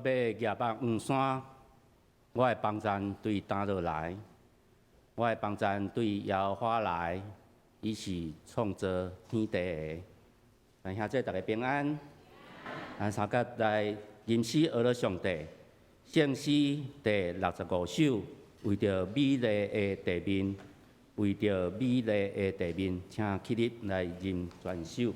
欲舉目望山，我的幫贊對佗落來，我的幫贊對耶和華來，伊是創造天地的。兄弟大家平安，咱三甲來吟詩呵咾上帝，聖詩第65首，為著美麗的地面，為著美麗的地面，請起立來吟全首。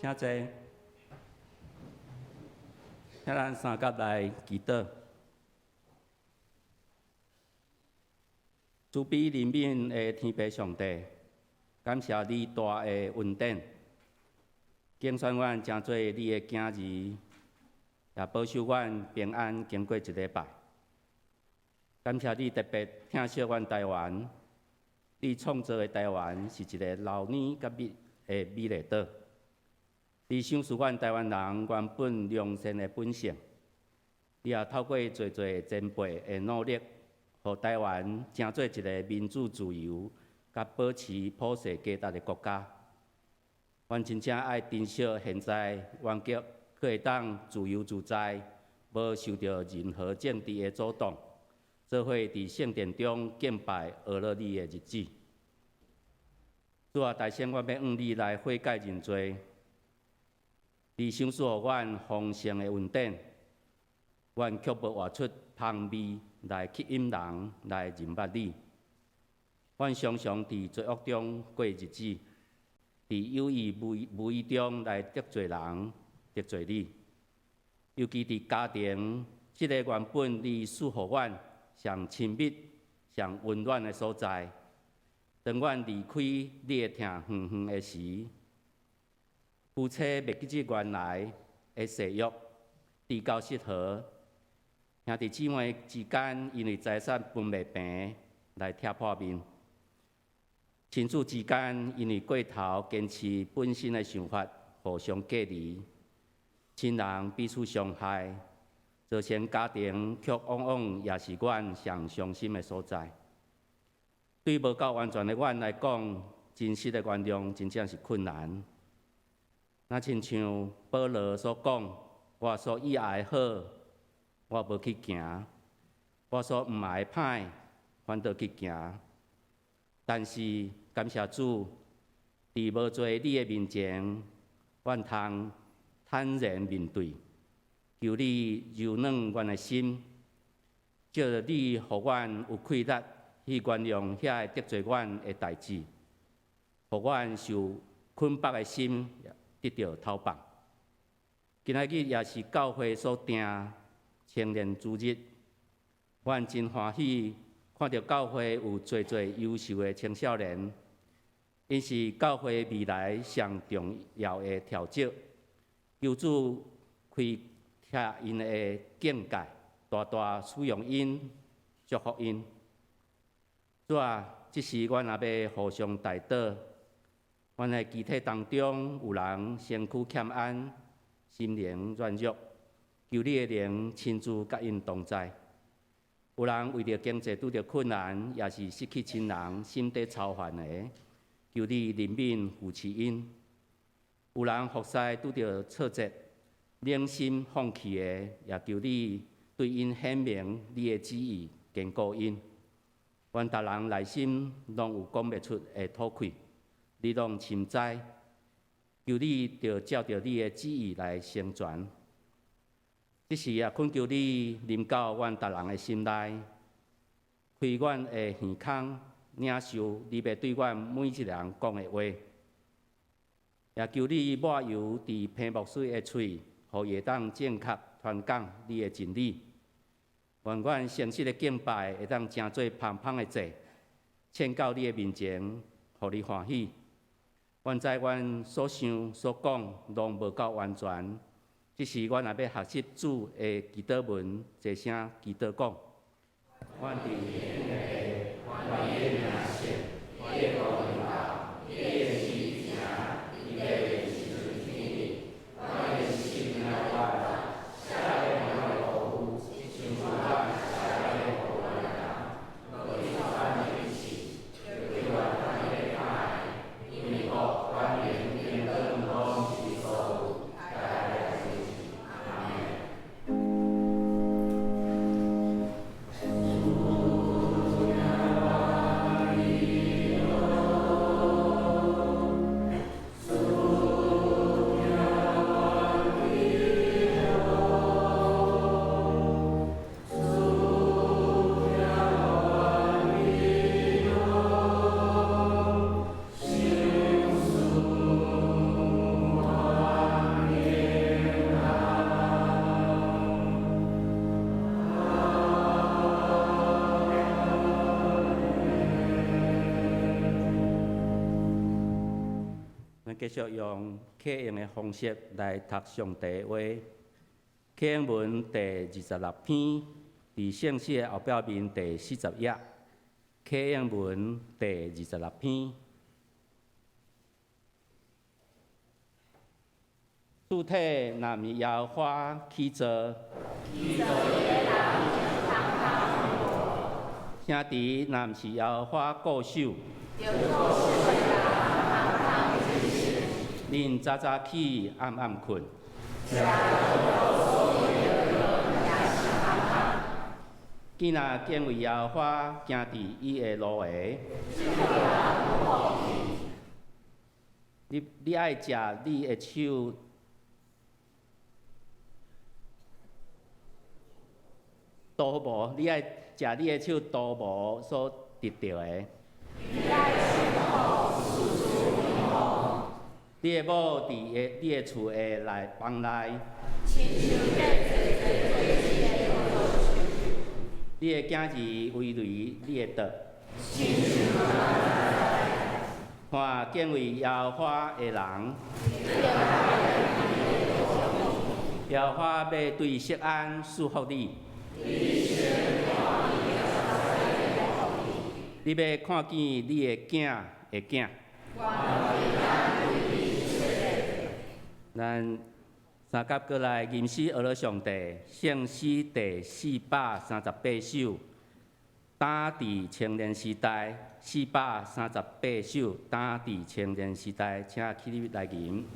請坐，請咱三甲來祈禱。慈悲憐憫的天父上帝，感謝你大的恩典，揀選阮成做你的囝兒，也保守阮平安經過一禮拜。感謝你特別疼惜阮台灣，你創造的台灣是一個流奶佮蜜的美麗島。你賞賜阮台灣人原本良善的本性，你也透過濟濟前輩的努力，予台灣成做一個民主自由、佮保持普世價值的國家。阮真正愛珍惜現在阮閣會當自由自在，無受著任何政治的阻擋，做伙佇聖殿中敬拜呵咾你的日子。主啊，大先阮欲向你來悔改認罪。你賞賜予阮豐盛的恩典，阮卻無活出芳味來吸引人來認捌你。阮常常佇罪惡中過日子，佇有意無意中來得罪人、得罪你。尤其佇家庭，這个原本你賜予阮上親密、上溫暖的所在，當阮離開你的疼遠遠的時，夫妻袂記得原來的誓約，豬狗失和，兄弟姊妹之間因為財產分袂平來拆破面，親子之間因為過頭堅持本身的想法，互相隔離，親人彼此傷害，造成家庭卻往往也是阮上傷心的所在。對無夠完全的阮來講，真實的原諒真正是困難。若親像保羅所講，我所以愛的好，我無去行；我所毋愛的歹，反倒去行。但是感謝主，佇無罪你的面前，阮通坦然面對，求你柔軟阮的心，藉著你予阮有氣力去原諒遐个得罪阮的代誌，予阮受捆綁的心得著透放。今仔日也是教會所定青年主日，阮真歡喜看著教會有濟濟優秀的青少年，𪜶是教會未來上重要的柱石。求主開啟𪜶的境界，大大使用𪜶，祝福𪜶。主啊，這時阮也欲互相代禱，阮的肢體當中有人身軀欠安，心靈軟弱，求你的靈親自佮𪜶同在。有人為著經濟拄著困難，也是失去親人，心底操煩的，求你憐憫扶持𪜶。有人服侍拄著挫折，冷心放棄的，也求你對𪜶顯明你的旨意，堅固𪜶。阮逐人內心攏有講袂出的吐氣，你攏深知，求你著照著你的旨意來成全。這時也懇求你臨到阮逐人的心內，開阮的耳孔，領受你欲對阮每一个人講的話。也求你抹油佇彭牧師的喙，予伊會當正確傳講你的真理。願阮誠實的敬拜會當成做芳香的祭，獻到你的面前，予你歡喜。阮知阮所想所講攏無夠完全，這時阮也欲學習主的祈禱文，齊聲祈禱講：阮佇天的父，願你的名聖，你的國臨到，你的旨意行，佇地如佇天頂。阮的食物愛赦免阮的辜負，親像阮赦免辜負阮的人。無去阮的試，救阮脫離歹。因為國、權柄、榮光攏是你所有，代代來世。阿門。咱繼續用啟應的方式來讀上帝的話。啟應文第26篇，佇聖詩的後壁面第40頁。啟應文第二十六篇。柱體若毋是耶和華起造，城池若毋是耶和華固守，恁早早起，暗暗睏。囝若敬畏耶和華，行佇伊的路的，你愛藉你的手。塗無，你愛食你的手塗無所得著的。你的某佇你的厝的內房內。你的囝兒圍圍你的桌。看敬畏耶和華的人，耶和華欲對錫安賜福你。你欲看見你的囝的囝。咱三甲閣來吟詩學了上帝，聖詩第438首，當佇青年時代，四百三十八首，當佇青年時代，請起立來吟。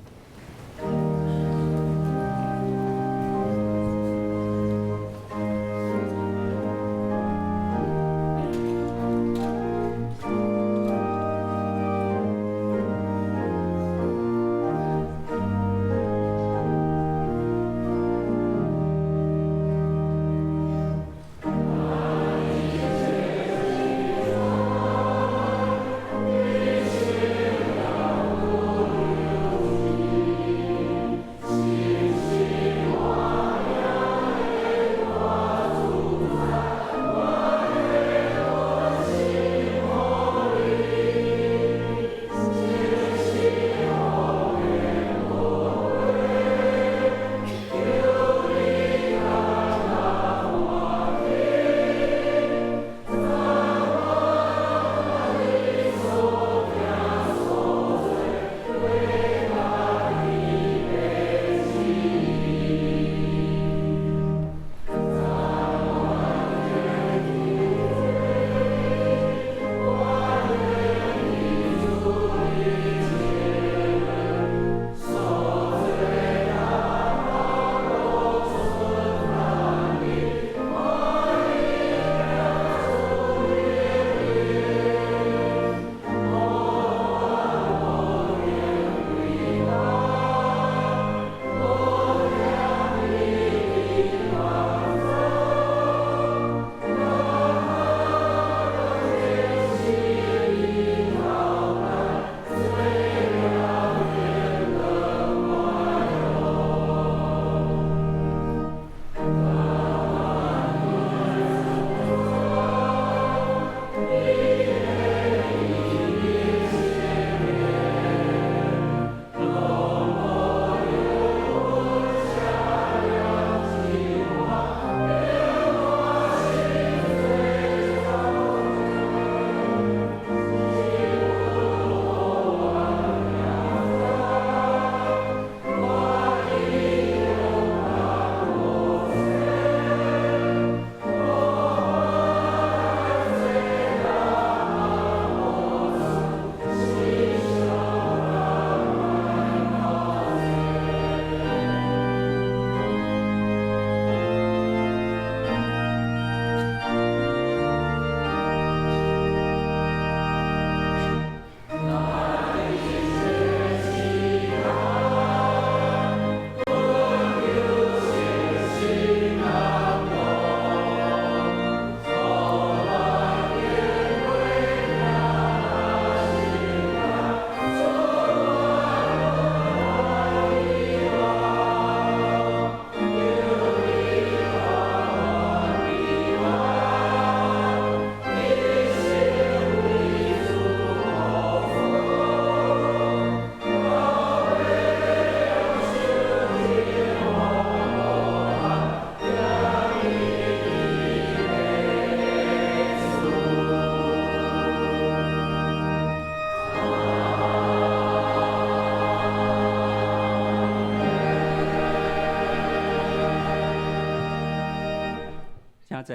請坐。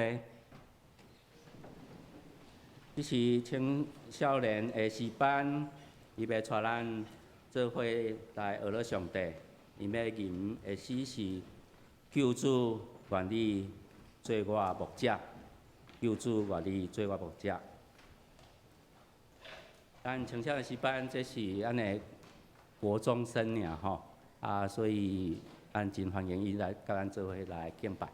這是青少年的詩班，伊欲帶咱做伙來學了上帝。伊欲吟的詩是：救主願你做我牧者，救主願你做我牧者。咱青少年詩班這是咱的國中生爾吼，啊，所以咱真歡迎伊來佮咱做伙來敬拜。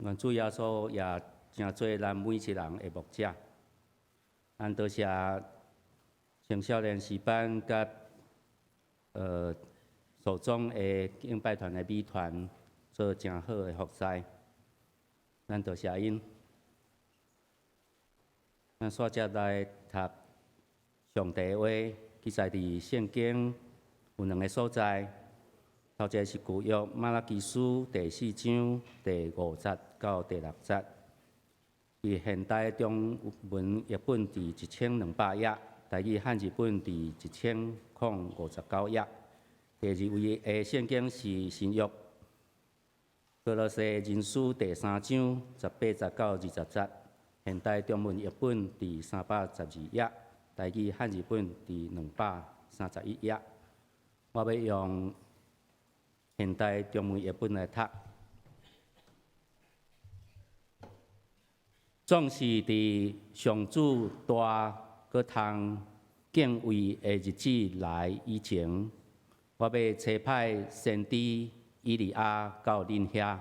願主耶穌也成做咱每一人的牧者。咱多謝青少年詩班佮手中的敬拜團的美團做誠好的服侍，咱多謝𪜶。咱煞接來讀上帝話，記載佇聖經有兩个所在，頭一个是舊約瑪拉基書第四章第五節到第六節，佇現代中文譯本佇1200頁，台語漢字本佇1059頁。第二位的聖經是新約歌羅西人書第三章18節到20節，現代中文譯本佇312頁，台語漢字本佇231頁。我欲用現代中文譯本來讀。總是佇上主大閣通敬畏的日子來以前，我欲差派先知以利亞到恁遐，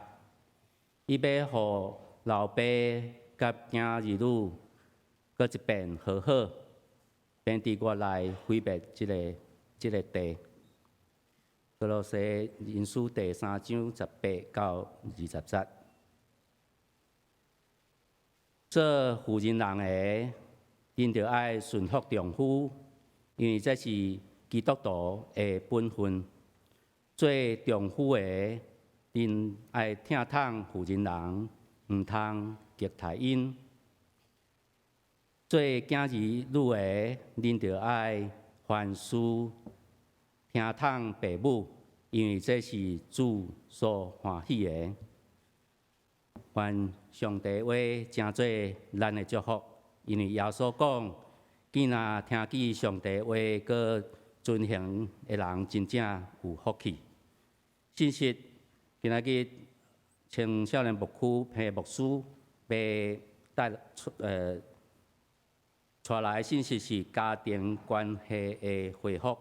伊欲予老爸佮囝兒女閣一遍和好，免得我來毀滅這个地。歌羅西人書第三章18到20節。做婦人人的，恁著愛順服丈夫，因為這是基督徒的本分。做丈夫的，恁愛疼痛婦人人，毋通虐待𪜶。做囝兒女的，恁著愛凡事疼痛爸母，因為這是主所歡喜的。願上帝話成做咱的祝福，因為耶穌講，囝若聽見上帝話閣遵行的人，真正有福氣。信息今仔日青少年牧區彭牧師欲帶出帶來的信息是家庭關係的恢復，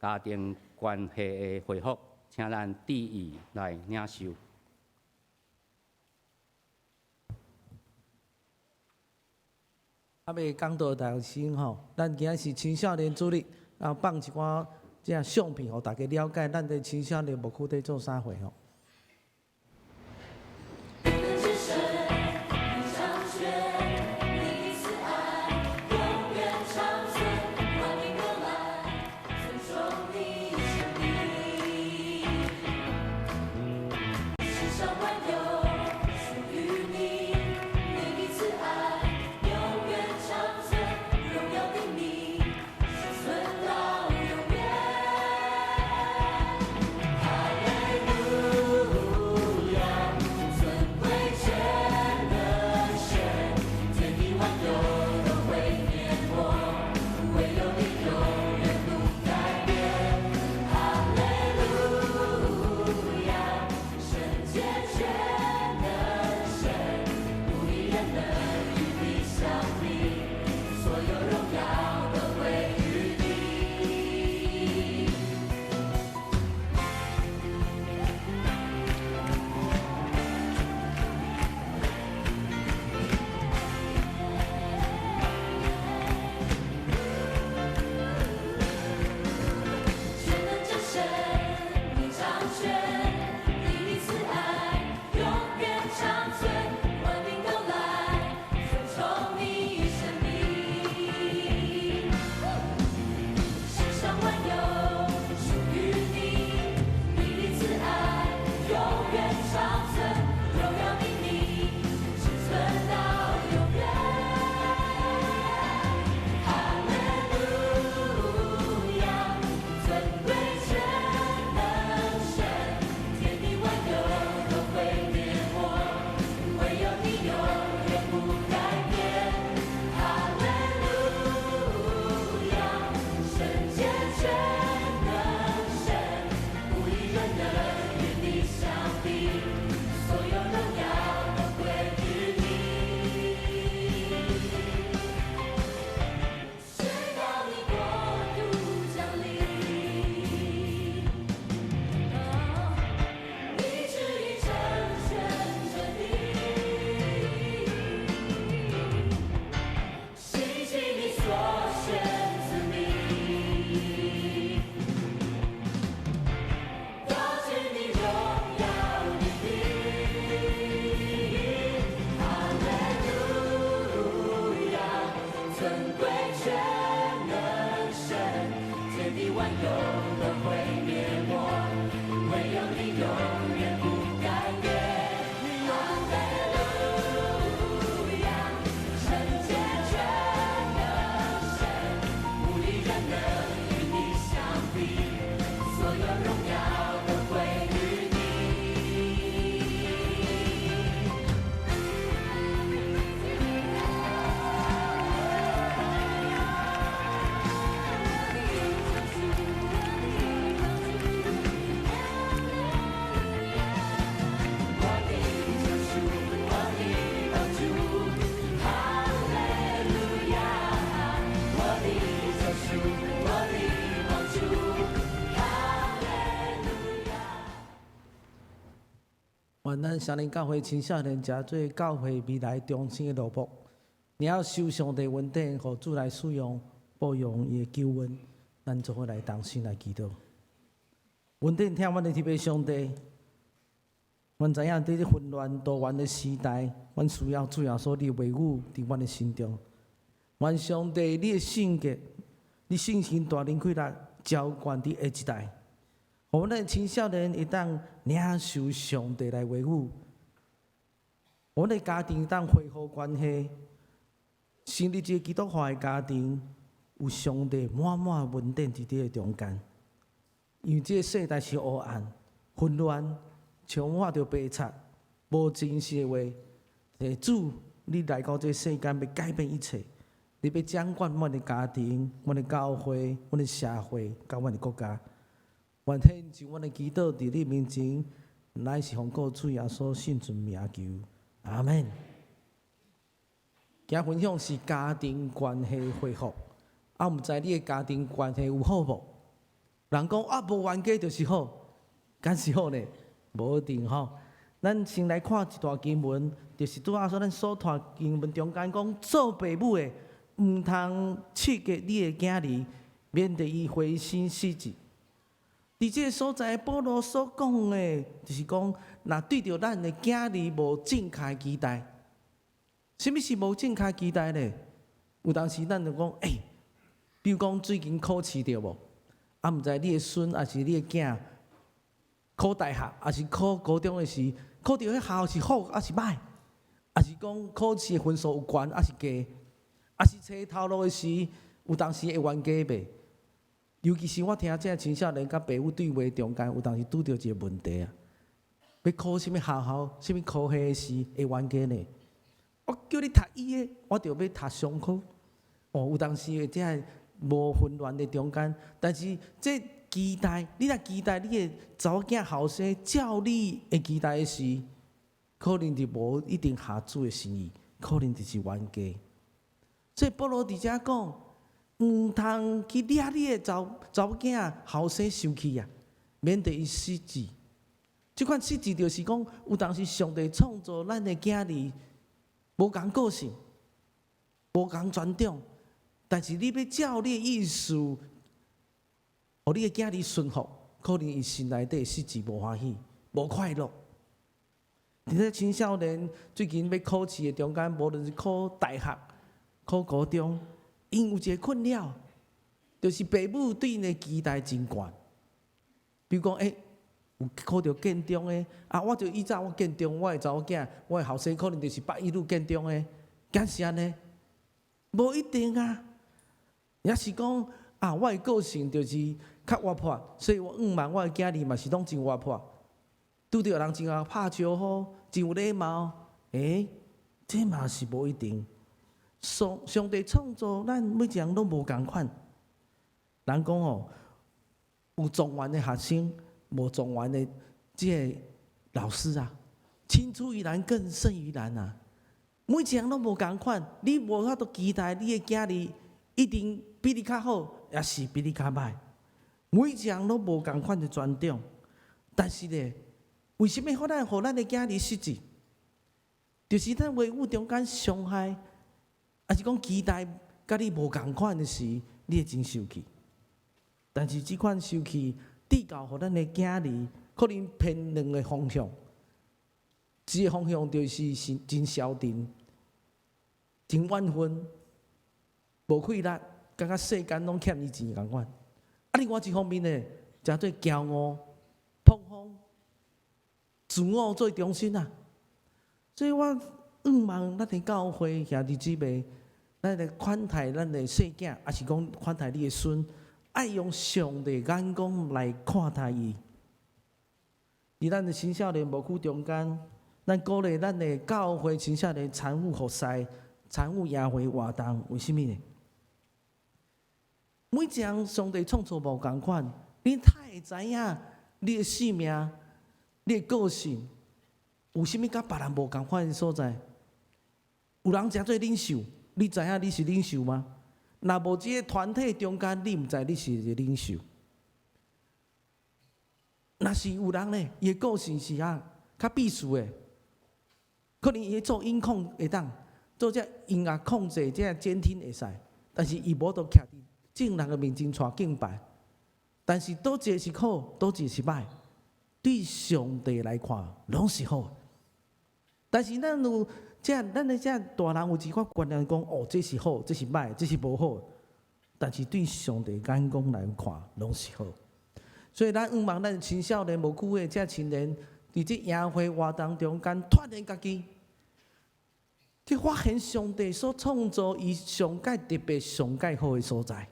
家庭關係的恢復，請咱注意來領受。還未講道頭先吼，咱今仔是青少年主日，然後放一寡這相片，予大家了解咱的青少年牧區佇做啥貨吼。尊貴全能神，天地萬有都會滅沒，唯有你永遠不改變。哈利路亞，聖潔全能神，無一人能與你相比，所有榮耀都歸於你。我的救主，我的幫助，哈利路亞！我的救主，我的幫助，哈利路亞。願咱雙林教會青少年成做教會未來中心的蘿蔔，領受上帝恩典，予主來使用，報用伊的救恩，咱做伙來同心來祈禱。恩典疼阮的天父上帝，阮知影佇這混亂多元的時代，阮需要主耶穌你的話語佇阮的心中。願上帝你的聖潔，你聖神大能氣力澆灌佇下一代，予阮的青少年會當領受上帝來話語，阮的家庭當恢復關係，成立一個基督化的家庭，有上帝滿滿恩典佇這个中間。因為這个世代是黑暗、混亂，充滿著白賊、無真實的話。主，你來到這个世間，欲改變一切，你欲掌管阮的家庭、阮的教會、阮的社會，佮阮的國家。願獻上阮的祈禱，佇你面前，乃是奉告主耶穌聖尊名求，阿門。今分享是家庭關係恢復，啊，毋知你的家庭關係有好無？人講啊，無冤家就是好，敢是好呢？無一定吼。咱先來看一段經文，就是拄仔說咱所讀經文中間講，做爸母的毋通刺激你的囝兒，免得伊灰心失志。佇這个所在，保羅所講的，就是講，若對著咱的囝兒無正確期待，啥物是無正確期待呢？有當時咱就講，欸，比如講最近考試對無？啊，毋知你的孫抑是你的囝考大學，抑是考高中的時，考著彼校是好抑是䆀？抑是講考試的分數有懸抑是低？抑是揣頭路的時，有當時會冤家袂？尤其是我聽這青少年佮爸母對話中間，有當時拄著一个問題啊，欲考啥物學校、啥物科系的時會冤家呢？我叫你讀醫的，我就欲讀商科。哦，有當時會這無混亂的中間，但是這期待，你若期待你的查某囝後生照你的期待的時，可能就無一定合主的心意，可能就是冤家。所以保羅佇遮講，毋通去惹你的查某囝後生生氣啊，免得伊失志。這款失志就是講，有當時上帝創造咱的囝兒無仝個性，無仝專長，但是你欲照你的意思，予你的囝兒順服，可能伊心內底失志，無歡喜，無快樂。佇咧青少年最近欲考試的中間，無論是考大學、考高中，𪜶有一个困擾，就是爸母對𪜶的期待真懸。比如講，欸，有考著建中的，啊，我就以早我建中，我的查某囝，我的後生可能就是北一女建中的，敢是按呢？無一定啊。抑是講，啊，我的個性就是較活潑，所以我向望我的囝兒嘛是攏真活潑。拄著人真𠢕拍招呼，真有禮貌，欸，這嘛是無一定。上帝創造咱每一個人攏無仝款。人講吼，有狀元的學生，無狀元的這个老師啊，青出於藍更勝於藍啊。每一個人攏無仝款，你無法度期待你的囝兒一定比你較好，抑是比你較䆀。每一個人攏無仝款的專長，但是咧，為啥物予咱予咱的囝兒失志？就是咱話語中間傷害，抑是講期待佮你無仝款的時，你會真生氣。但是這款生氣，致到予咱的囝兒可能偏兩个方向。一个方向就是真消沉、真怨恨，無氣力，感覺世間攏欠伊錢仝款。啊，另外一方面呢，誠做驕傲、膨風、自我做中心啊。所以我向望咱的教會兄弟姊妹，咱來款待咱的細囝，抑是講款待你的孫，愛用上帝眼光來看待伊。佇咱的青少年牧區中間，咱鼓勵咱的教會青少年參與服侍、參與營會活動，為啥物呢？每一人上帝創造無仝款，你哪會知影你的性命、你的個性有啥物佮別人無仝款的所在？有人誠做領袖，你知影你是領袖嗎？若無這个團體中間，你毋知你是一個領袖。若是有人咧，伊的個性是啊，較避暑的，可能伊做音控會當，做這音樂控制、這監聽會使，但是伊無法度徛佇眾人的面前帶敬拜。但是佗一个是好，佗一個是歹，對上帝來看，攏是好。但是咱有這，咱的這大人有一寡觀念講，哦，這是好，這是歹，這是無好。但是對上帝眼光來看，攏是好。所以咱向望咱青少年牧區的這青年，佇這營會活動中間鍛鍊家己，去發現上帝所創造伊上蓋特別、上蓋好的所在。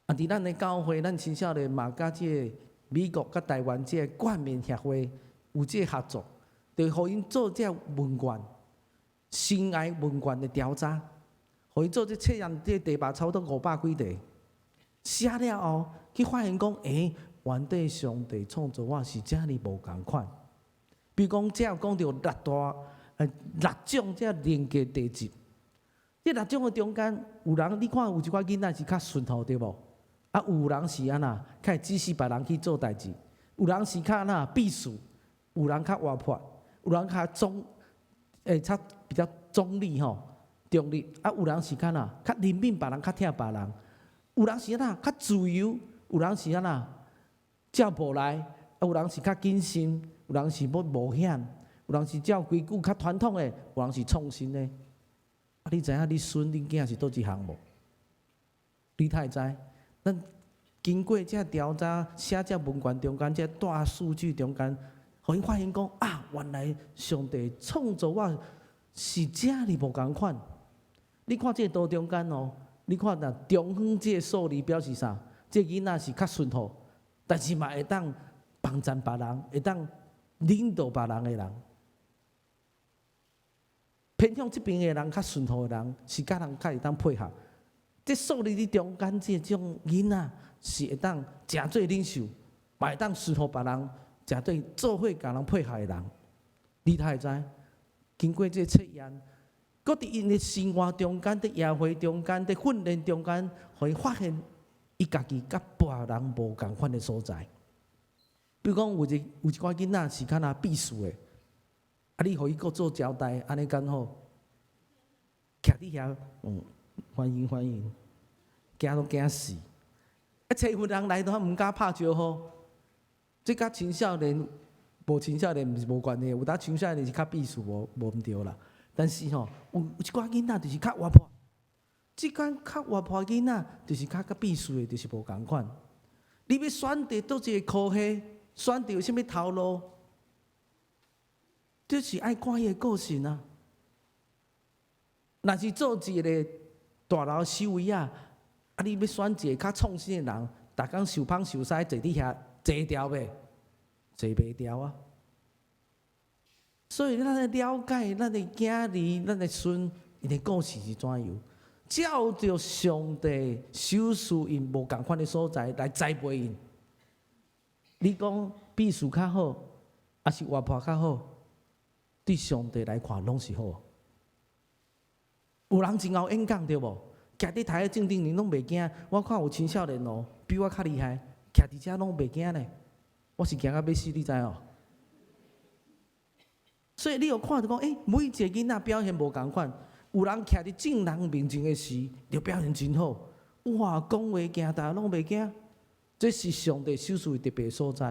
啊，佇咱的教會，咱青少年嘛，佮這个美國佮台灣這个冠冕協會有這個合作，就予𪜶做這問卷，生涯問卷的調查，予𪜶做這測驗，這個題目差不多五百幾題，寫了後去發現講，欸，原底上帝創造我是遮爾無仝款。比如講，這有講著六大，六種這人格特質。這六種的中間，有人你看有一寡囡仔是較順服對無？啊，有人是按怎，較會指使別人去做代誌；有人是較按怎避暑，有人較活潑，有人較中，較比較中立吼，中立。啊，有人是較哪，較憐憫別人，較疼別人。有人是按怎，較自由；有人是按怎，照步來。啊，有人是較謹慎，有人是欲冒險，有人是照規矩較傳統的，有人是創新的。啊，你知影你孫恁囝是佗一項無？你哪會知？咱經過這調查、寫這問卷中間、這大數據中間，予𪜶發現講啊，原來上帝創造我是遮爾無仝款。你看這個圖中間哦，你看若中央這個數字表示啥？這個囡仔是較順服，但是嘛會當幫贊別人，會當領導別人的人。偏向這邊的人較順服的人，是佮人較會當配合。這數字佇中間這種囡仔是會當誠做領袖，嘛會當順服別人，誠做做伙共人配合的人。你哪會知？經過這個測驗，閣佇𪜶的生活中間、佇營會中間、佇訓練中間，予𪜶發現伊家己佮別人無仝款的所在。比如講，有一寡囡仔是較若避暑的，啊，你予伊閣做招待，按呢敢好？徛佇遐，歡迎歡迎，驚都驚死。啊，揣有人來都毋敢拍招呼。這佮青少年無青少年毋是無關係，有當青少年是較避暑無毋對啦。但是吼，有一寡囡仔就是較活潑，這款較活潑囡仔就是較較避暑的，就是無仝款。你欲選擇佗一個科系，選擇啥物頭路，就是愛看伊的個性啊。若是做一個大樓守衛仔，啊，你欲選一個較創新的人，逐工受芳受西坐佇遐，坐牢袂？坐袂牢啊！所以咱愛了解咱的囝兒、咱的孫，𪜶的個性是怎樣，照著上帝賞賜𪜶無仝款的所在來栽培𪜶。你講避暑較好，抑是活潑較好？對上帝來看，攏是好。有人真𠢕演講對無？徛佇台仔正頂，𪜶攏袂驚。我看有青少年哦，比我較厲害，徛佇遮攏袂驚呢。我是驚到欲死，你知哦？所以你有看著講，欸，每一個囡仔表現無仝款，有人徛佇眾人面前的時，就表現真好。哇，講話驚，逐家攏袂驚。這是上帝賞賜特別所在。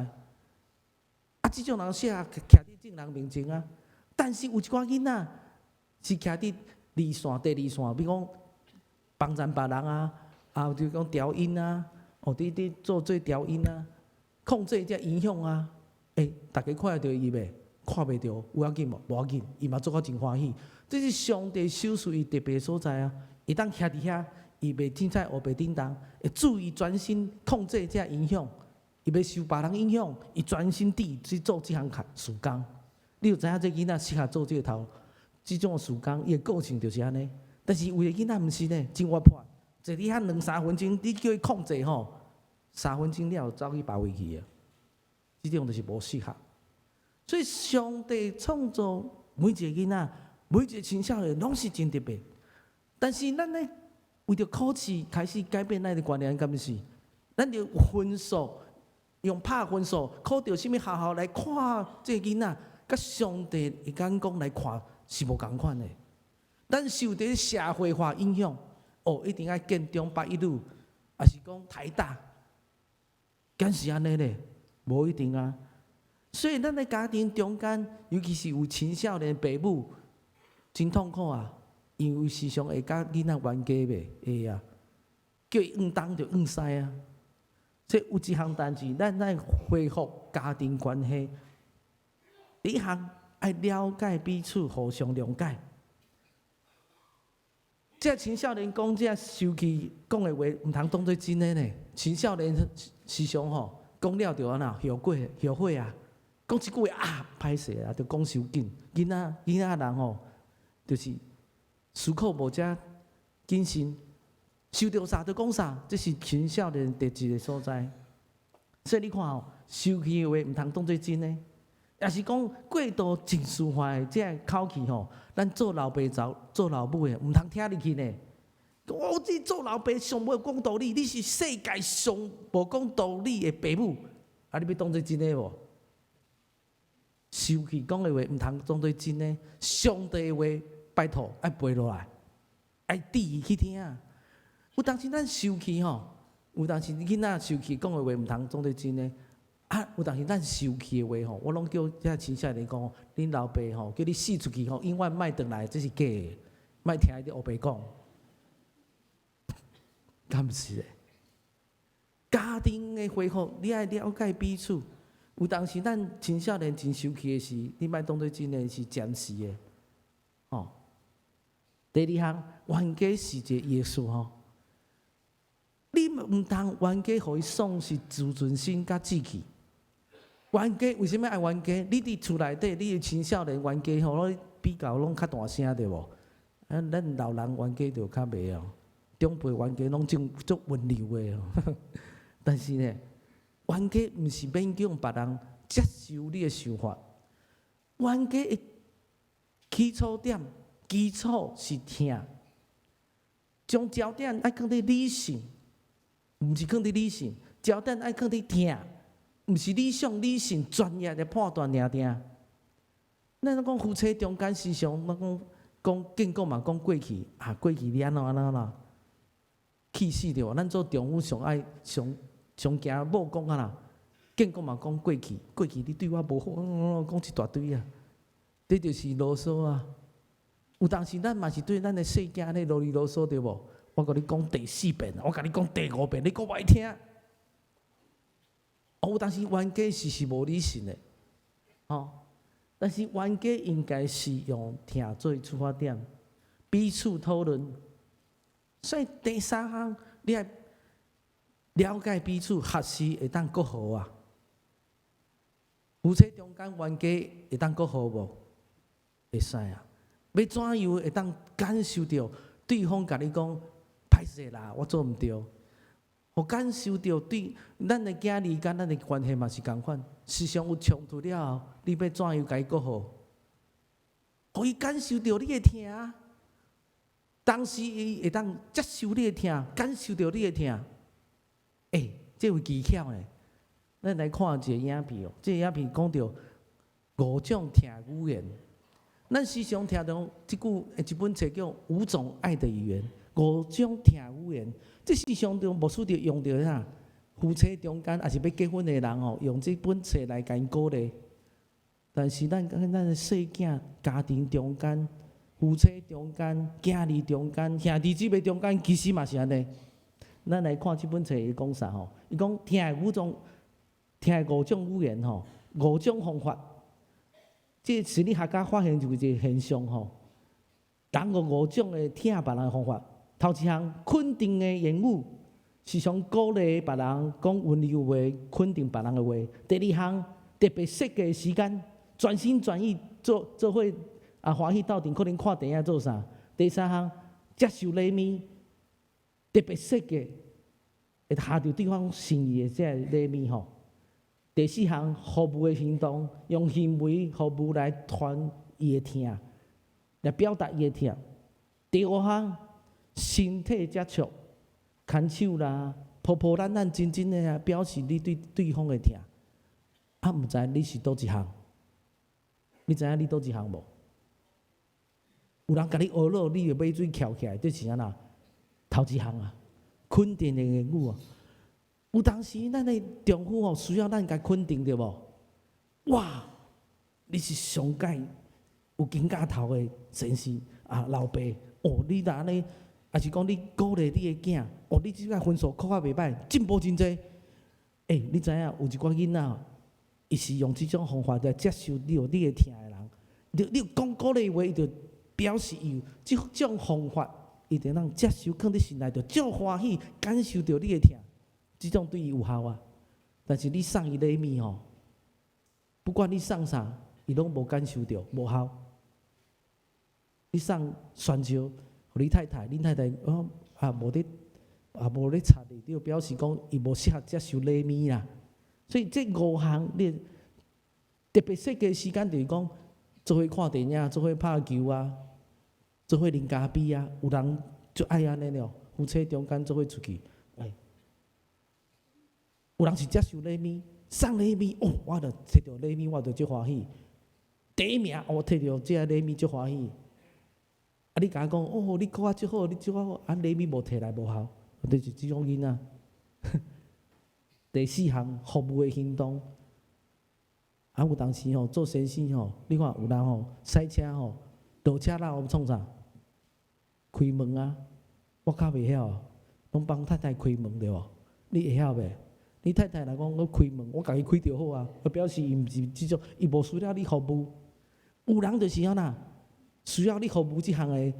啊，這種人適合徛佇眾人面前啊。但是有一寡囡仔是徛佇二線、第二線，比如講幫贊別人啊，啊，就講調音啊，哦，佇做這調音啊，控制這音響啊，欸，大家看會著伊袂？看袂著，有要緊無？無要緊，伊嘛做甲真歡喜。這是上帝賞賜伊特別所在啊！伊當徛佇遐，伊袂凊彩烏白叮當，會注意專心控制這音響，伊袂受別人影響，伊專心地去做這項事工。你有知影這囡仔適合做這个頭，這種事工，伊的個性就是按呢。但是有的囡仔毋是呢，真活潑，坐佇遐兩三分鐘，你叫伊控制吼，三分鐘了後走去別位去啊。這種就是無適合。所以上帝創造每一个囡仔，每一个青少年攏是真特別。但是咱咧為著考試開始改變咱的觀念，敢毋是？咱就分數用拍分數，考著啥物學校來看這個囡仔，佮上帝的眼光來看是無仝款的。咱受佇社會化影響，哦，一定愛建中、八一女，抑是講台大，敢是按呢咧？無一定啊。所以咱的家庭中間，尤其是有青少年爸母，真痛苦啊！因為時常會佮囡仔冤家袂？會啊，叫伊往東就往西啊。這有一項代誌，咱愛恢復家庭關係。第一項愛了解彼此，互相諒解。這青少年講這受氣講的話，毋通當做真的呢。青少年時常吼講了就按怎後悔後悔啊！講一句話啊，歹勢啊，就講傷緊。囡仔人吼，就是思考無遮謹慎，想著啥就講啥，這是青少年特質的所在。所以你看吼，受氣的話毋通當做真的，抑是講過度情緒化的這个口氣吼，咱做老爸做做老母的毋通聽入去呢。我這做老爸上無講道理，你是世界上無講道理的爸母，啊，你欲當做真的無？受氣講的話毋通當做真的，上帝的話拜託愛背落來，愛注意去聽。有當時咱受氣吼，有當時囡仔受氣講的話毋通當做真的。啊，有當時咱受氣的話吼，我攏叫遮青少年講，恁老爸吼叫你死出去吼，永遠莫轉來，這是假的，莫聽伊咧烏白講。敢毋是咧？家庭的恢復，你愛了解彼此。有當時咱青少年真受氣的時，你莫當做真的是暫時的，吼。第二項，冤家是一個藝術吼。你毋通冤家，予伊喪失自尊心佮志氣。冤家為啥物愛冤家？你佇厝內底，你的青少年冤家吼，攏比較攏較大聲對無？啊，咱老人冤家就較袂哦，長輩冤家攏真足溫柔的哦。但是呢，冤家毋是勉強別人接受你的想法。冤家的起初點、基礎是疼，將焦點愛放佇理性，毋是放佇理性，焦點愛放佇疼，毋是理想、理性、專業的判斷爾定。咱講夫妻中間時常，咱講講見講嘛，講過去啊，過去你按怎按怎啦，氣死著。咱做丈夫上愛上上驚某講啊啦，見講嘛講過去，過去你對我無好，講一大堆啊，這就是囉嗦啊。有當時咱嘛是對咱的細囝咧囉里囉嗦對無？我共你講第四遍，我共你講第五遍，你閣無愛聽。哦，有當時冤家是無理性的，吼。但是冤家應該是用疼做出發點，彼此討論。所以第三項，你愛了解彼此，學習會當閣和啊。夫妻中間冤家會當閣和無？會使啊。欲怎樣會當感受著對方共你講歹勢啦，我做毋對。予感受著對咱的囝兒佮咱的關係嘛是仝款，時常有衝突了後，你欲怎樣共伊閣和？予伊感受著你的疼，當時伊會當接受你的疼，感受著你的疼。欸，這有技巧呢。咱來看一個影片哦，這個影片講著五種疼語言。咱時常聽著這句，一本冊叫《五種愛的語言》，五種疼語言。這時常中牧師就用著啥？夫妻中間，抑是欲結婚的人吼，用這本冊來共𪜶鼓勵。但是咱咱的細囝家庭中間，夫妻中間、囝兒中間、兄弟姊妹中間，其實嘛是按呢。咱來看這本冊伊講啥吼？伊講疼的五種，疼的五種語言吼，五種方法。這心理學家發現就一個現象吼，人有五種的疼別人的方法。頭一項，肯定的言語，時常鼓勵別人講溫柔話，肯定別人的話。第二項，特別設計時間，專心專意做做伙啊，歡喜鬥陣，可能看電影做啥。第三項，接受禮物，特別設計會合著對方心意的這个禮物吼。第四項，服務的行動，用行為服務來傳伊的疼，來表達伊的疼。第五項，身體接觸，牽手啦，抱抱攬攬緊緊的啊，表示你對對方的疼。啊，毋知你是佗一項？你知影你佗一項無？有人共你呵咾，你的尾椎翹起來，這是按怎？頭一項啊，肯定的言語啊。有當時咱的丈夫吼需要咱共肯定對無？哇！你是上蓋有肩胛頭的先生啊，老爸哦，你若按呢，抑是講你鼓勵你的囝哦，你這擺分數考較袂䆀，進步真濟。欸，你知影有一寡囡仔，伊是用這種方法來接受你有你的疼的人，你講鼓勵話，伊就表示伊有這種方法，伊就通接受，囥佇心內，就足歡喜，感受著你的疼。這種對伊有效啊，但是你送伊禮物吼，不管你送啥，伊攏無感受著，無效。你送香蕉，予你太太，恁太太哦啊無咧啊無咧插你，就表示講伊無適合接受禮物啦。所以這五項你特別設計時間，就是講做伙看電影，做伙拍球啊，做伙啉咖啡啊，有人就愛按呢了，夫妻中間做伙出去。有人是接受禮物，送禮物哦，我著摕著禮物，我著足歡喜。第一名，我摕著這个禮物足歡喜。啊，你共伊講哦，你考較足好，你足好，啊禮物無摕來無效，就是這種囡仔。第四項服務的行動，啊有當時吼做先生吼，你看有人吼駛車吼，落車了後創啥？開門啊，我較袂曉，攏幫太太開門對無？你會曉袂？你太太若講我開門，我家己開就好啊，表示伊毋是這種，伊無需要你服務。有人就是按怎，需要你服務這項的，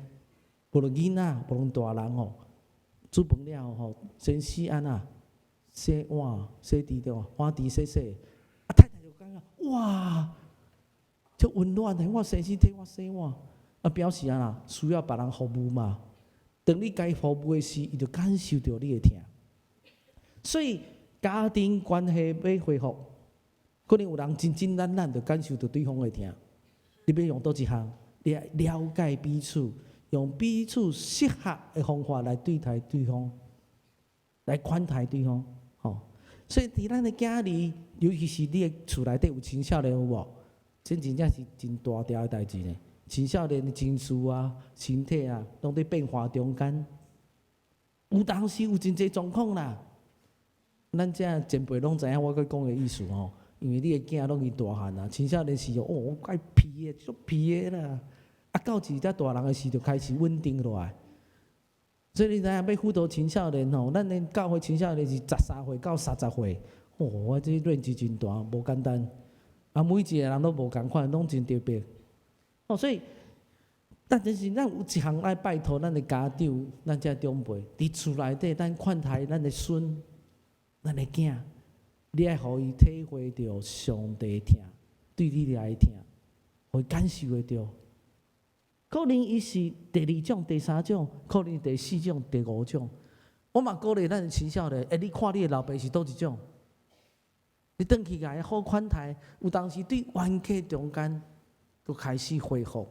無論囡仔，無論大人吼，煮飯了後吼，先生按怎洗碗、洗滌對無？碗滌洗洗，啊太太就感覺哇，足溫暖的，我先生替我洗碗，啊表示按怎需要別人服務嘛。當你共伊服務的時，伊就感受著你的疼。所以家庭關係欲恢復，可能有人真真簡單就感受著對方的疼。你欲用佗一項？你愛了解彼此，用彼此適合的方法來對待對方，來款待對方。吼，所以佇咱的囝兒，尤其是你的厝內底有青少年有無？這真正是真大條的代誌呢。青少年的情緒啊、身體啊，攏佇變化中間，有當時有真濟狀況啦。咱這前輩攏知影我閣講的意思吼，因為你的囝攏已經大漢啊，青少年時哦，我愛皮的，足皮的啦。啊，到一只大人的時就開始穩定落來。所以你知影欲輔導青少年吼，咱的教會青少年是13歲到30歲，哦，我這 range 真大，無簡單。啊，每一個人攏無仝款，攏真特別。哦，所以，但是咱有一項愛拜託咱的家長，咱這長輩，佇厝內底，咱款待咱的孫、咱的囝，你愛予伊體會著上帝疼，對你來疼，予伊感受會著。可能伊是第二種、第三種，可能第四種、第五種。我嘛鼓勵咱的青少年，欸，你看你的老爸是佗一種？你轉去共伊好款待，有當時對冤家中間都開始恢復，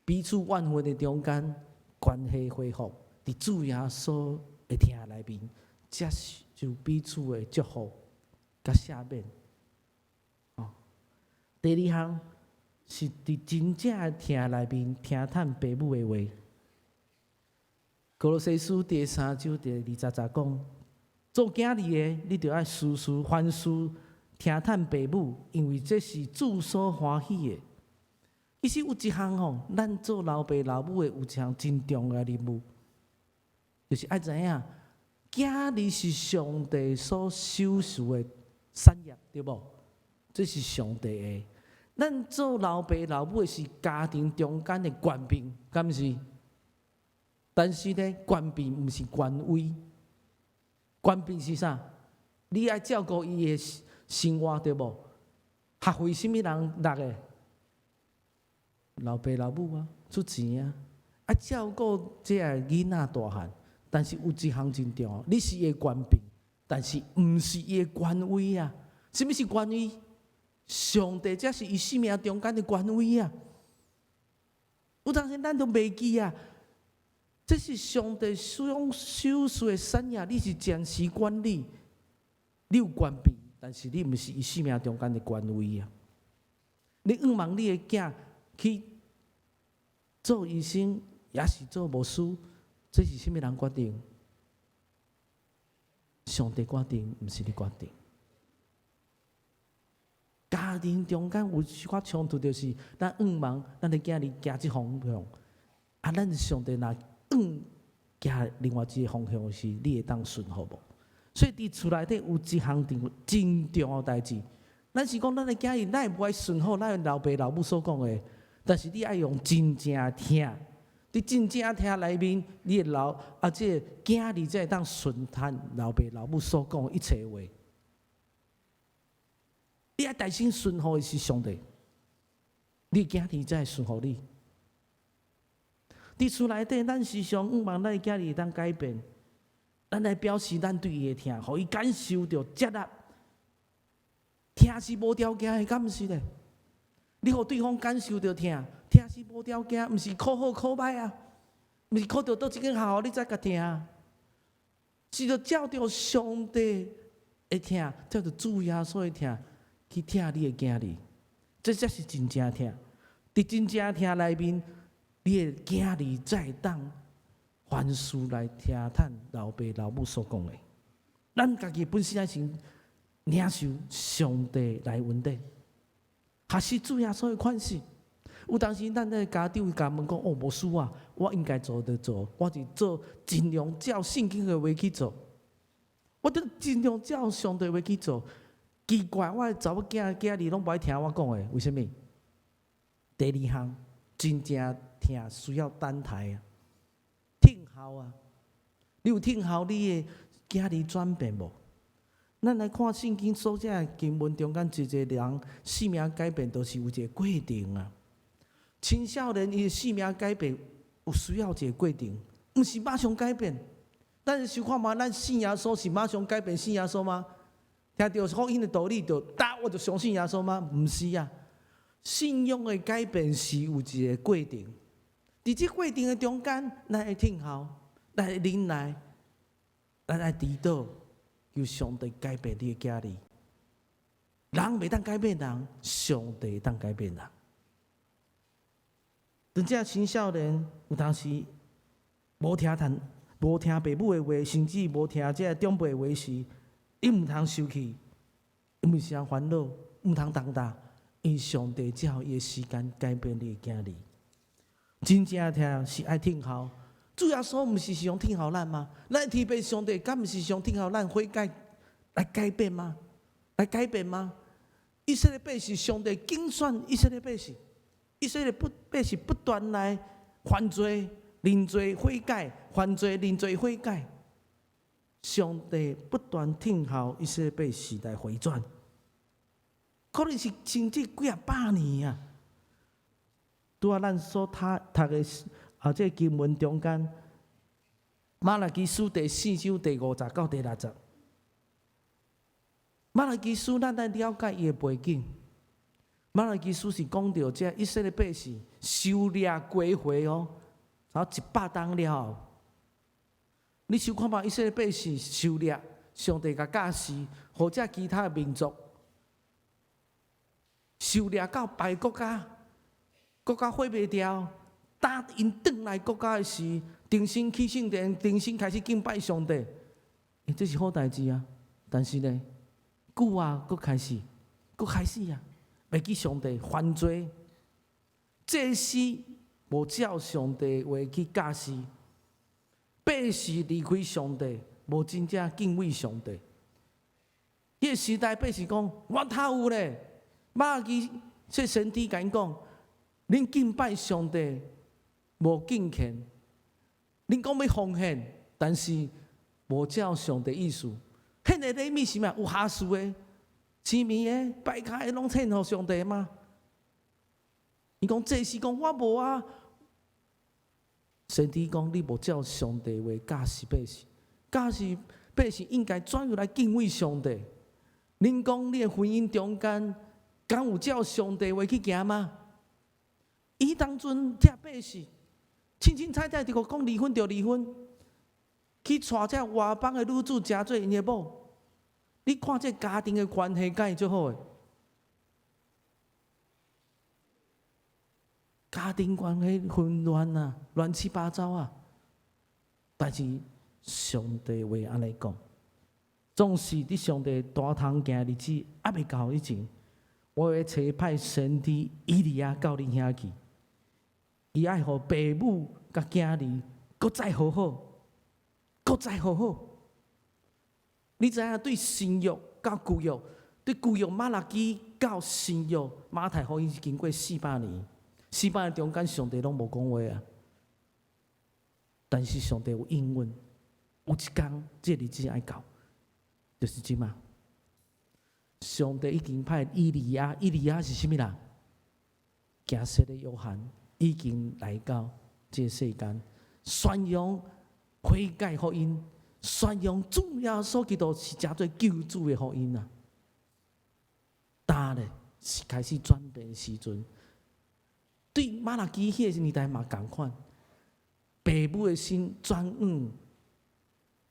彼此怨恨的中間關係恢復，佇主耶穌的疼內面，接受彼此的祝福佮赦免。哦，第二項是佇真正的疼內面聽趁爸母的話。歌羅西書第三章第二十節講，做囝兒的，你著愛事事凡事聽趁爸母，因為這是主所歡喜的。其實有一項吼，咱做老爸老母的有一項真重要的任務，就是愛知影，囝兒是上帝所賞賜的產業，對無？這是上帝的。咱做老爸老母的是家庭中間的權柄，敢毋是？但是呢，權柄毋是權威。權柄是啥？你愛照顧伊的生活，對無？學費啥物人納的？老爸老母啊，出錢啊，愛照顧這个囡仔大漢。但是有一項真重要，你是伊的權柄，但是毋是伊的權威啊。啥物是權威？上帝才是伊生命中間的權威啊！有當時咱都袂記啊，這是上帝所賞賜的產業，你是暫時管理，你有權柄，但是你毋是伊生命中間的權威啊！你向望你的囝去做醫生，抑是做牧師，這是啥物人決定？上帝決定，毋是你決定。家庭中間有小可衝突，就是咱向望咱的囝兒行這方向，啊，咱上帝若向行另外一個方向時，你會當順服無？所以佇厝內底有一項真重要代誌，咱是講咱的囝兒，咱會無愛順服咱老爸老母所講的，但是你愛用真正疼，佇真正疼內面，你的老啊，這個囝兒才會當順聽老爸老母所講的一切話。你愛大聲順服的是上帝，你囝兒才會順服你。佇厝內底，咱時常向望咱的囝兒會當改變，咱來表示咱對伊的疼，予伊感受著接納。疼是無條件的，敢毋是咧？你予對方感受著疼，疼是無條件，毋是考好考歹啊，毋是考著佗一間學校你才共疼，是著照著上帝的疼，照著主耶穌的疼去疼你的囝兒，這才是真正疼。佇真正疼內面，你的囝兒才會當凡事來聽趁老爸老母所講的。咱家己本身愛先領受上帝來恩典，學習主耶穌的款式。有當時咱的家長會共問講：哦，牧師啊，我應該做就做，我是做盡量照聖經的話去做，我都盡量照上帝話去做。奇怪，我的查某囝囝兒攏無愛聽我講的，為啥物？第二項，真正疼需要等待啊，聽候啊。你有聽候你的囝兒轉變無？咱來看聖經所寫經文中間，一個人生命改變，都是有一個過程啊。青少年伊的生命改變有需要一個過程，毋是馬上改變。咱想看覓，咱信耶穌是馬上改變信耶穌嗎？聽著福音的道理就噠，我就相信耶穌嗎？毋是啊。信仰的改變是有一個過程，佇這過程的中間，咱愛聽候，咱愛忍耐，咱愛祈禱，求上帝改變你的囝兒。人袂當改變人，上帝會當改變人。當這青少年有當時無聽趁、無聽爸母的話，甚至無聽這個長輩的話時，伊毋通生氣，伊毋是通煩惱，毋通動彈，因為上帝照伊的時間改變你的囝兒。真正疼是愛聽候，主耶穌毋是常聽候咱嗎？咱天父上帝敢毋是常聽候咱悔改來改變嗎？來改變嗎？以色列百姓上帝揀選以色列百姓，以色列不百姓不斷來犯罪、認罪、悔改，犯罪、認罪、悔改。上帝不斷聽候以色列百姓來回轉，可能是甚至幾仔百年啊！拄仔咱所讀讀的啊，這個經文中間，瑪拉基書第四章第五節到第六節。瑪拉基書，咱來了解伊的背景。瑪拉基書是講著這以色列百姓受掠歸回哦，差一百冬了後，你想看覓以色列百姓受掠，上帝共教示，或者其他的民族受掠到別國家，國家毀滅掉，當𪜶轉來國家的時，重新起聖殿，重新開始敬拜上帝，欸，這是好代誌啊！但是呢，久啊，閣開始，閣開始啊，袂記上帝犯罪，祭司無照上帝話去教示，百姓離開上帝，無真正敬畏上帝。彼個時代百姓講，我頭有咧，瑪拉基這先知共𪜶講，恁敬拜上帝無敬虔，恁講欲奉獻，但是無照上帝意思。獻的禮物是啥？有瑕疵的、青糜的、敗跤的，攏獻予上帝嗎？伊講祭司講我無啊。先知講你無照上帝話教示百姓，教示百姓應該怎樣來敬畏上帝？恁講你的婚姻中間，敢有照上帝話去行嗎？伊當陣這百姓，凊凊彩彩就講離婚就離婚，去娶這外邦的女子，成做𪜶的某。你看這家庭的關係敢會足好的？家庭關係混亂啊，亂七八糟啊！但是上帝話按呢講，總是佇上帝帶通行日子猶未到以前，我會差派先知以利亞到恁遐去。伊愛予爸母佮囝兒閣再和好，閣再和好。你知影對新約到舊約，對舊約瑪拉基到新約馬太福音是經過400年，四百年中間上帝攏無講話啊。但是上帝有應允，有一工這個日子愛到，就是這馬。上帝已經派以利亞，以利亞是啥物人？行洗禮約翰已經來到這個世間，宣揚悔改福音，宣揚主耶穌基督是成做救主的福音啊！今咧是開始轉變時陣，對瑪拉基彼個年代嘛仝款，爸母的心轉往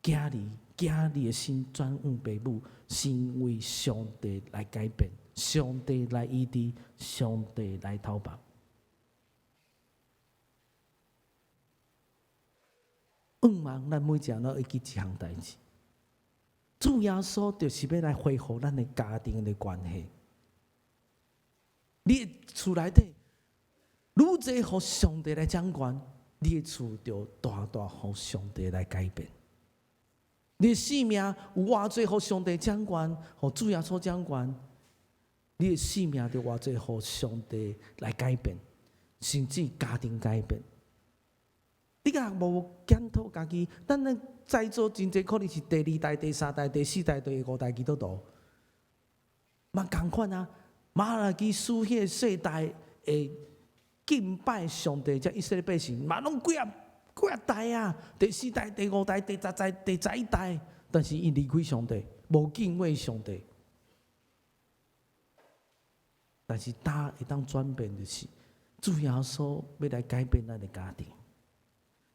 囝兒，囝兒的心轉往爸母，是因為上帝來改變，上帝來醫治，上帝來投放。向望咱每一个人會記一項代誌，主耶穌就是欲來恢復咱的家庭的關係。你的厝內底，愈濟予上帝來掌權，你的厝就大大予上帝來改變。你的性命有偌濟予上帝掌權，予主耶穌掌權，你的性命就偌濟予上帝來改變，甚至家庭改變。你若無檢討家己，咱咧在座真濟可能是第二代、第三代、第四代、第五代基督徒，嘛仝款啊。瑪拉基書彼個世代會敬拜上帝，這以色列百姓嘛攏幾仔幾仔代啊，第四代、第五代、第10代、第11代，但是𪜶離開上帝，無敬畏上帝。但是當會當轉變，就是主耶穌欲來改變咱的家庭。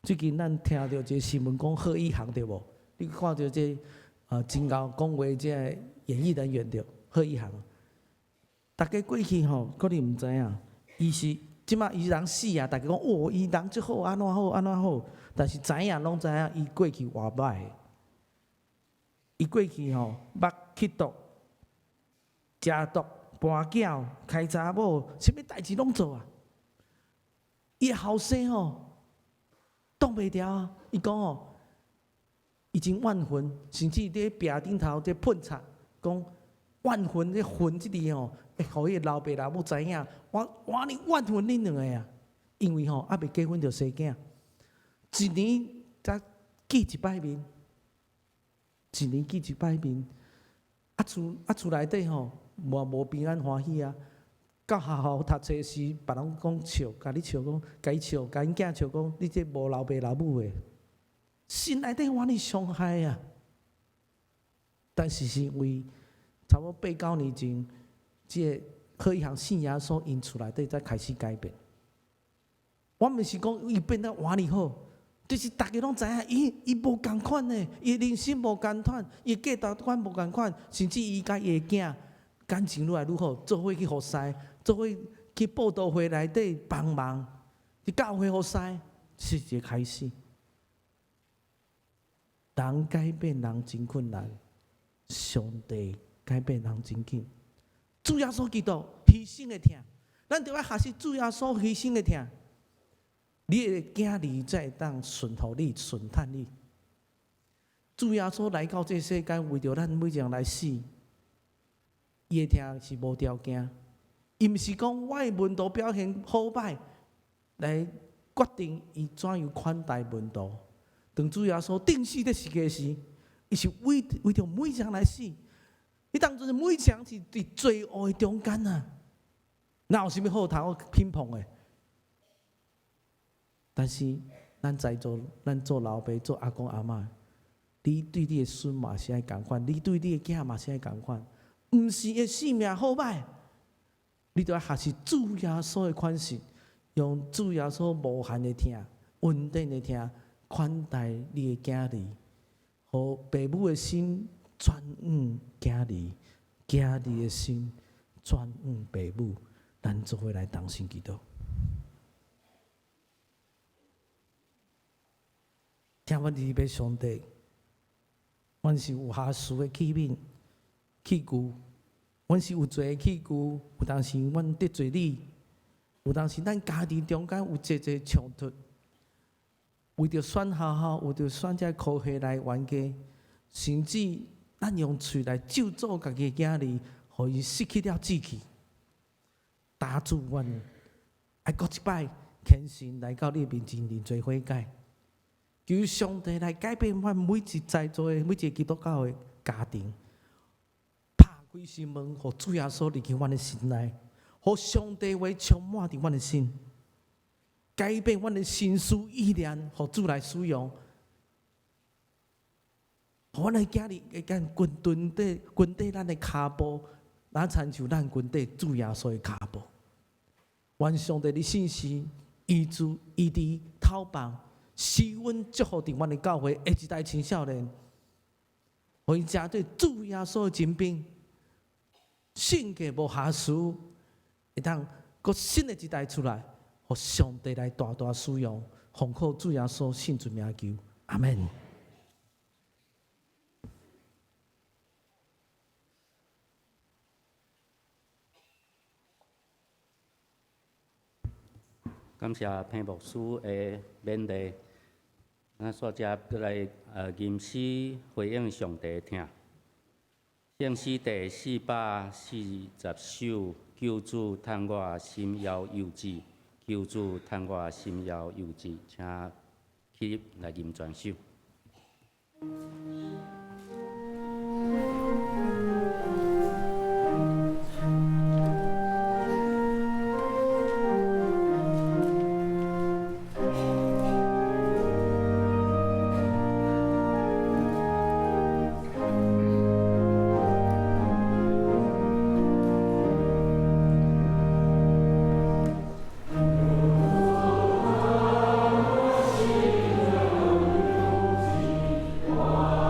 最近咱聽著一個新聞，講賀一航對無？你看著這真𠢕講話這個演藝人員對，賀一航。大家過去吼可能毋知影，伊是這馬伊人死啊，大家講哦，伊人足好，按怎好，按怎好。但是知影攏知影，伊過去偌歹。伊過去吼捌吸毒、食毒、跋筊、開查某，啥物代誌攏做啊！伊的後生吼擋袂牢啊！伊講吼，伊真怨恨，甚至佇壁頂頭佇噴漆，講怨恨咧恨這字吼，會予伊老爸老母知影，我我呢怨恨恁兩個啊！因為吼猶未結婚就生囝，一年才見一擺面，一年見一擺面，啊厝啊厝內底吼，嘛無平安歡喜啊！到學校讀冊時，別人講笑，共你笑講，共伊笑，共𪜶囝笑講，你這無老爸老母的，心內底遐爾傷害啊！但是是因為差不多八九年前，這個賀一航信耶穌，𪜶厝內底才開始改變。我毋是講伊變得偌爾好，就是逐家攏知影，伊伊無仝款的，伊人生無仝款，伊價值觀無仝款，甚至伊佮伊的囝感情愈來愈好，做伙去服侍，做伙去佈道會內底幫忙，去教會服侍，是一個開始。人改變人真困難，上帝改變人真緊。主耶穌基督犧牲的疼，咱著愛學習主耶穌犧牲的疼，你的囝兒才會當順服你、順趁你。主耶穌來到這世間，為著咱每一個人來死，伊的疼是無條件。伊毋是講我的門徒表現好歹來決定伊怎樣款待門徒。當主耶穌釘死佇十架時，伊是為著每一個人來死。彼當陣每一個人是佇罪惡的中間啊，哪有啥物好通好品評的？但是咱在座，咱做老爸、做阿公阿嬤，你對你的孫嘛是愛仝款，你對你的囝嘛是愛仝款，毋是伊的性命好歹，你著愛學習主耶穌的款式，用主耶穌無限的疼、恩典的疼款待你的囝兒，予爸母的心轉向囝兒，囝兒的心轉向爸母，咱做伙來同心祈禱。聽阮天父上帝，阮是有瑕疵的器皿、器具，阮是有罪的器具，有當時阮得罪你，有當時咱家庭中間有濟濟衝突，為著選學校，為著選這科系來冤家，甚至咱用喙來咒詛家己的囝兒，予伊失去了志氣。求主阮愛閣一擺虔誠來到你面前認罪悔改，求上帝來改變阮每一在座的每一個基督教的家庭，拍開心門，予主耶穌入去阮的心內，予上帝話充滿佇阮的心，改變阮的心思意念，予主來使用，予阮的囝兒會當跟跟綴跟綴咱的跤步，若親像咱跟綴主耶穌的跤步。願上帝的信實醫治醫治透放，施恩祝福佇阮的教會下一代青少年，予𪜶成做主耶穌的精兵，性格無瑕疵，會當閣新的一代出來，予上帝來大大使用，奉靠主耶穌聖尊名求，阿門。感謝彭牧師的勉勵，咱煞接閣來吟詩回應上帝疼。聖詩第440首，求主疼我心猶幼稚，求主疼我心猶幼稚，請起立來吟全首。我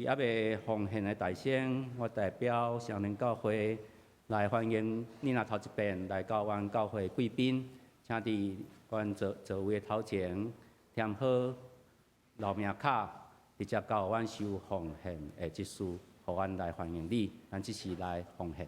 佇猶未奉獻的大先，我代表雙連教會來歡迎你若頭一遍來到阮教會貴賓，請佇阮座座位的頭前填好留名卡，直接到阮收奉獻的執事，予阮來歡迎你。咱這時來奉獻。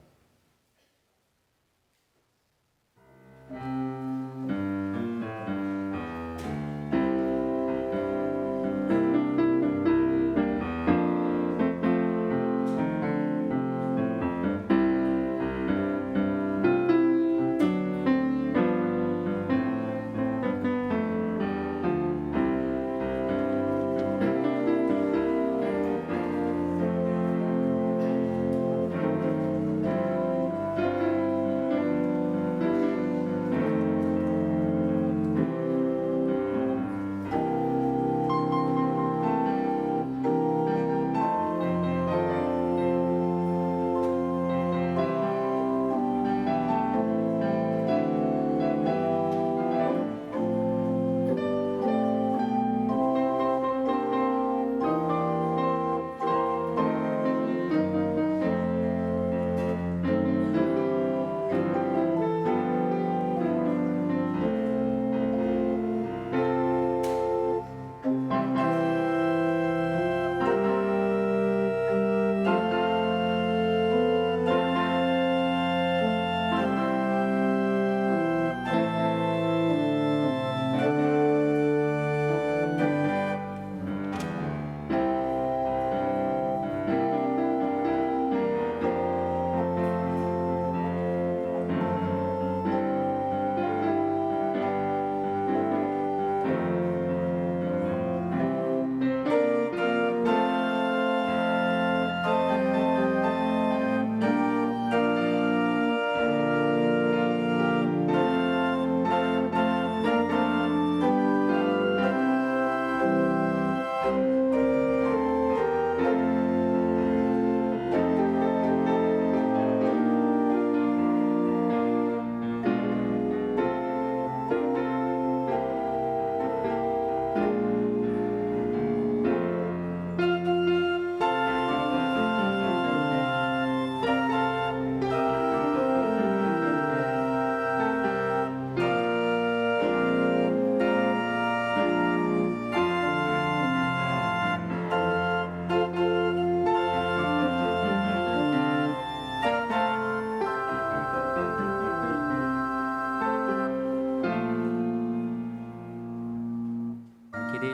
起立，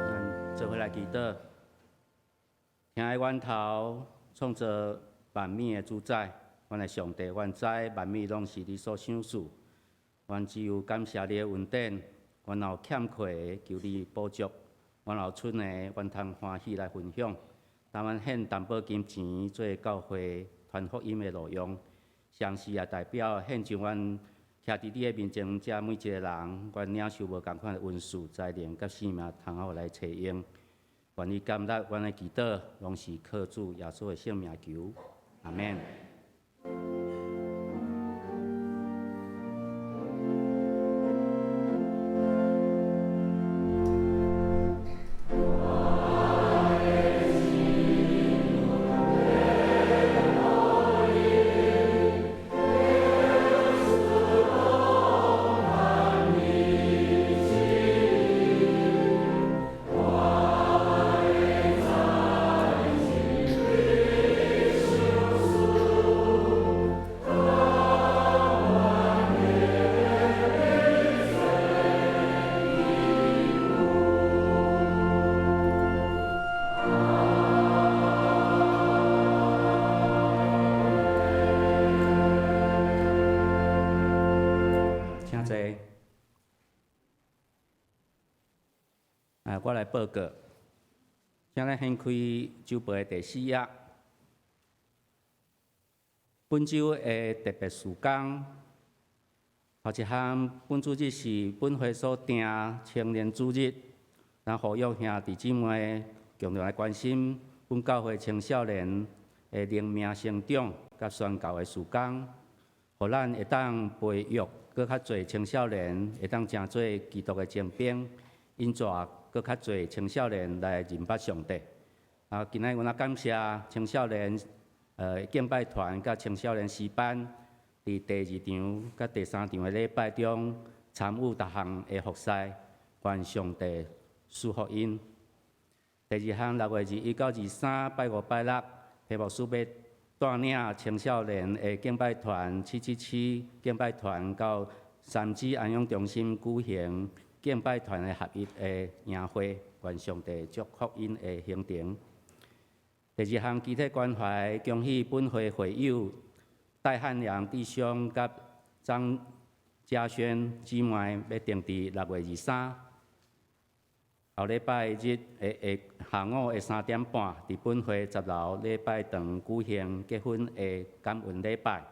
咱做伙來祈禱。親愛源頭創造萬物的主宰，阮的上帝，阮知萬物攏是你所賞賜，阮只有感謝你的恩典。阮若有欠缺的，求你補足；阮若有剩的，阮通歡喜來分享。當阮獻淡薄金錢做教會傳福音的路用，同時也代表獻上阮徛佇你的面前，遮每一個人，阮領受無仝款的恩賜、才能佮生命，通好來揣用。願意感恩，阮的祈禱，攏是靠主耶穌的聖名求，阿們。請坐。啊，我來報告。請咱掀開週報的第四頁。本週的特別事工，頭一項，本主日是本會所定青年主日，咱呼籲兄弟姊妹共同來關心本教會青少年的靈命成長佮宣教的事工，予咱會當培育閣較濟青少年會當成做基督的精兵，引帶閣較濟青少年來認捌上帝。啊，今仔日阮也感謝青少年敬拜團佮青少年詩班，佇第二場佮第三場的禮拜中參與逐項的服事，願上帝賜福𪜶。第二項，6月21到23，拜五拜六，裴牧師欲帶領青少年的敬拜團777敬拜團到三芝安養中心舉行敬拜團的合一的營會，願上帝祝福𪜶的行程。第二項，肢體關懷，恭喜本會會友戴漢良弟兄佮張嘉軒姊妹欲訂佇6月23後禮拜日的下午的3點半，佇本會10樓禮拜堂舉行結婚的感恩禮拜。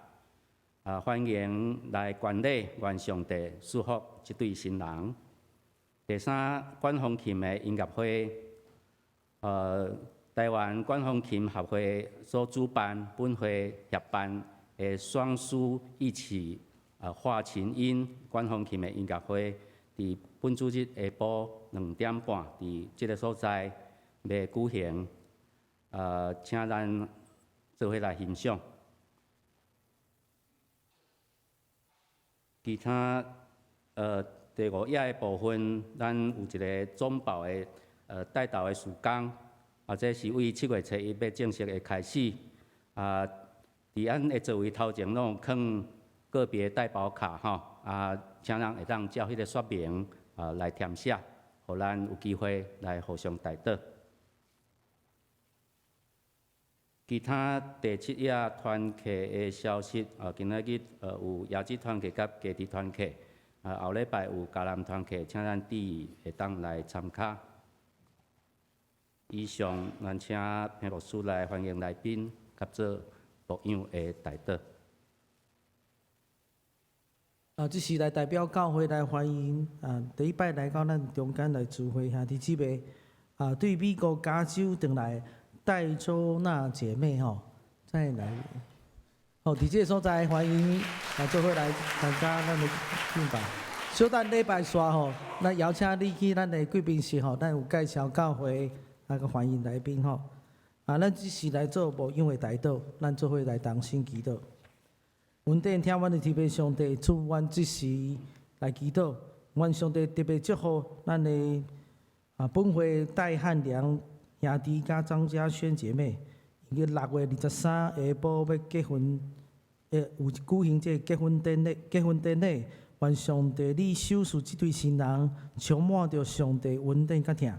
啊，歡迎來觀禮，願上帝賜福這對新人。第三，管風琴的音樂會，台灣管風琴協會所主辦，本會協辦的雙書一起畫琴音管風琴的音樂會，佇本主日下晡2點半，佇這个所在欲舉行，請咱做伙來欣賞。其他第五頁的部分，咱有一个總報的代禱的事工，啊，這是為7月初1欲正式的開始。啊，佇咱的座位頭前攏有囥個別代禱卡吼，啊，請人會當照彼个說明啊來填寫，予咱有機會來互相代禱。其他第七頁團契的消息，啊，今仔日有椰子團契佮家己團契，啊，後禮拜有嘉南團契，請咱注意會當來參加。以上，咱請彭牧師來歡迎來賓，佮做牧養的代禱。啊，這是來代表教會來歡迎啊，第一擺來到咱中間來聚會兄弟姊妹啊，對美國加州轉來戴周娜姐妹吼，再來，好，佇這个所在歡迎啊，做伙來參加咱的敬拜。小等禮拜煞吼，咱邀請你去咱的貴賓室吼，咱有介紹教會那個歡迎來賓吼。啊，咱這是來做牧養的代禱，咱做伙來同心祈禱。恩典疼阮的天父上帝，主，阮這時來祈禱，願上帝特別祝福咱的啊本會戴漢良兄弟佮張嘉軒姐妹，𪜶6月23下晡欲結婚，有舉行這个結婚典禮。結婚典禮，願上帝你賞賜這對新人，充滿著上帝恩典佮疼，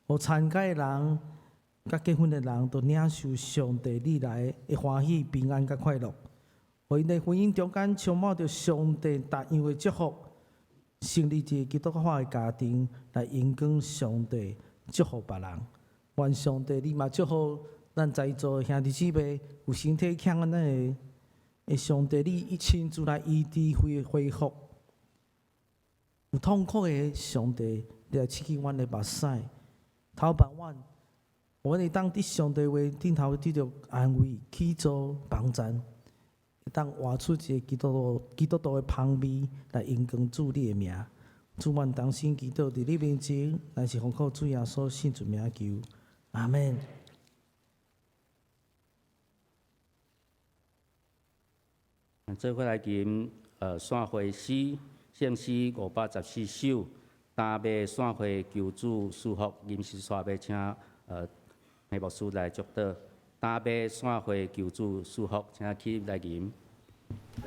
予參加的人佮結婚的人都領受上帝你來的歡喜、平安佮快樂。予𪜶的婚姻中間充滿著上帝逐樣的祝福，成立一个基督化的家庭，來榮光上帝，祝福別人。願上帝你嘛祝福咱在座的兄弟姊妹有身體欠咱的，的上帝你親自來醫治恢恢復。有痛苦的上帝，你來拭去阮的目屎，頭髮阮，阮會當佇上帝話頂頭得著安慰、起助、幫贊，會當活出一个基督徒的芳味來榮光主你的名。主，阮同心祈禱佇你面前，乃是奉靠主耶穌聖主名求，阿們。做伙來吟散會詩，聖詩514首，擔馬散會求主賜福，吟詩煞欲請彭牧師來祝禱。擔馬散會求主賜福，請起來吟。我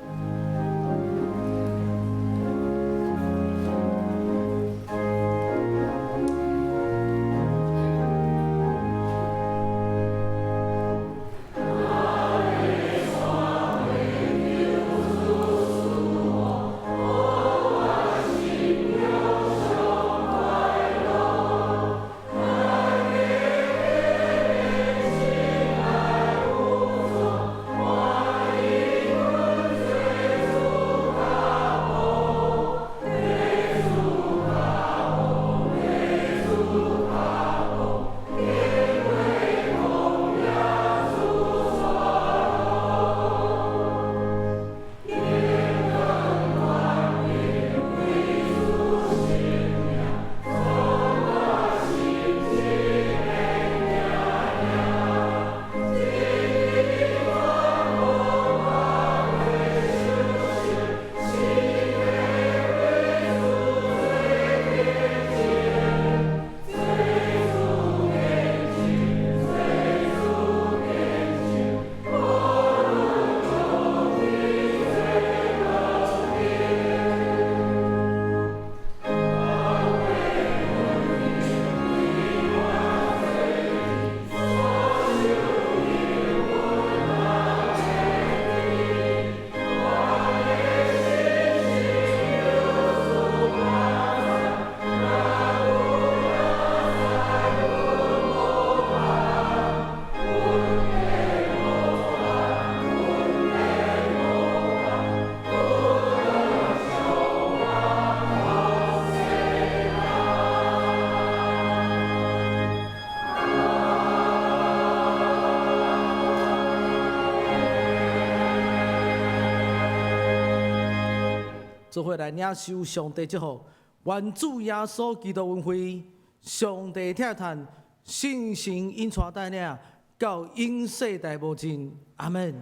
做伙來領受上帝祝福。願主耶穌基督恩惠，上帝疼嘆，聖神引帶帶領，到永世代無盡。阿門。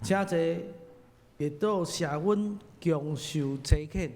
請坐，熱島社阮強受差遣。